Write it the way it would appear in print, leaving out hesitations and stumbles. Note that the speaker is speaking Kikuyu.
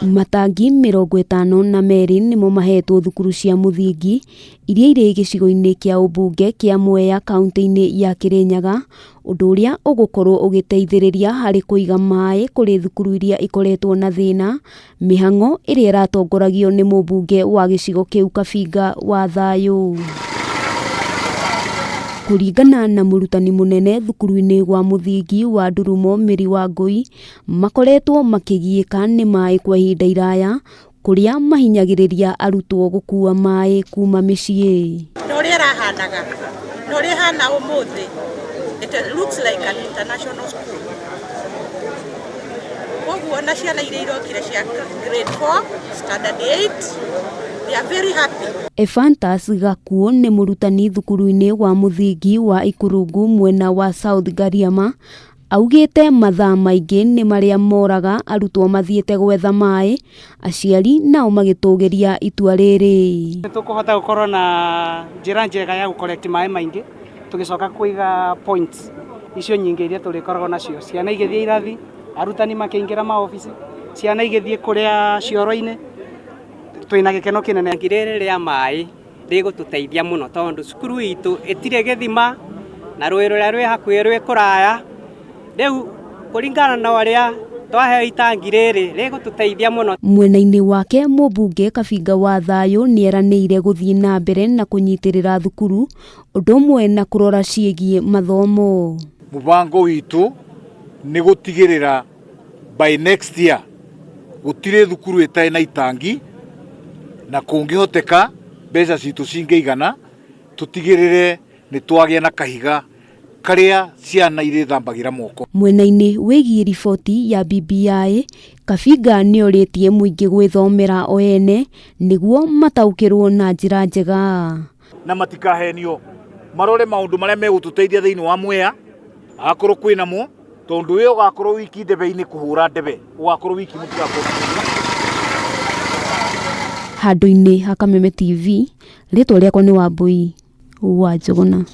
Matangi 52 nĩmo mahetwo thukuru cia mũthingi iria irĩ gĩcigo-inĩ kĩa ũmbunge kĩa Mwea kaunti-inĩ ya Kĩrĩnyaga, ũndũ ũrĩa ũgũkorwo ũgĩteithĩrĩria harĩ kũiga maĩ kũrĩ thukuru iria ikoretwo na thĩna, mĩhang'o ĩrĩa ĩratongoragio nĩ mũmbunge wa gĩcigo kĩu Kabinga wa Thayũ. Kũringana na mũrutani mũnene thukuru-inĩ wa mũthingi wa Ndurumo Mary Wangũi, makoretwo makĩgiĩka nĩ maĩ kwa ihinda iraya, kũrĩa mahinyagĩrĩria arutwo gũkua maĩ kuma mĩciĩ. Na ũrĩa ĩrahanaga na ũrĩa ĩhana ũmũthĩ, it looks like an international school. Koguo na ciana iria irokire cia grade 4, standard 8, they are very happy. Ephantus Gakuo nĩ mũrutani thukuru-inĩ wa mũthingi wa Ikurungu mwena wa South Ngariama, augĩte mathaa maingĩ nĩ marĩa moraga arutwo mathiĩte gwetha maĩ, aciari nao magĩtũgĩria itua rĩrĩ. Nĩ tũkũhota gũkorwo na njĩra njega ya gũ-collect maĩ maingĩ, tũgĩcoka kũiga points icio nyingĩ iria tũrĩkoragwo nacio, ciana igĩthiĩ irathi, arutani makĩingĩra maobici, ciana igĩthiĩ kũrĩa cioro-inĩ, twĩna gĩkeno kĩnene. Itangi rĩrĩ rĩa maĩ rĩgũtũteithia mũno tondũ cukuru itũ ĩtirĩ gĩthima na rũĩ rũrĩa rwĩ hakuhĩ rwĩ kũraya. Rĩu kũringana na ũrĩa twaheo itangi rĩrĩ rĩgũtũteithia mũno. Mwena-inĩ wake mũmbunge Kabinga wa Thayũ nĩeranĩire gũthiĩ na mbere na kũnyitĩrĩra thukuru ũndũ ũmwe na kũrora ciĩgiĩ mathomo. Mũbango witũ nĩ gũtigĩrĩra by next year gũtirĩ thukuru ĩtarĩ na itangi, na kũngĩhoteka mbeca citũ cingĩigana tũtigĩrĩre nĩ twagĩa na kahiga karĩa ciana irĩthambagĩra moko. Mwena-inĩ wĩgiĩ riboti ya BBI, Kabinga nĩorĩtie mũingĩ gwĩthomera o ene nĩguo mataũkĩrwo na njĩra njega. Na matikahenio, marore maũndũ marĩa megũtũteithia thĩinĩ wa Mwea, akorwo kwĩnamo, tondũ we ũgakorwo wiki ndebe-inĩ kũhũra ndebe, ũgakorwo wiki mũtigakorwo. Handũ-inĩ ha Kameme TV, rĩtwa rĩakwa nĩ Wambui wa Njũgũna.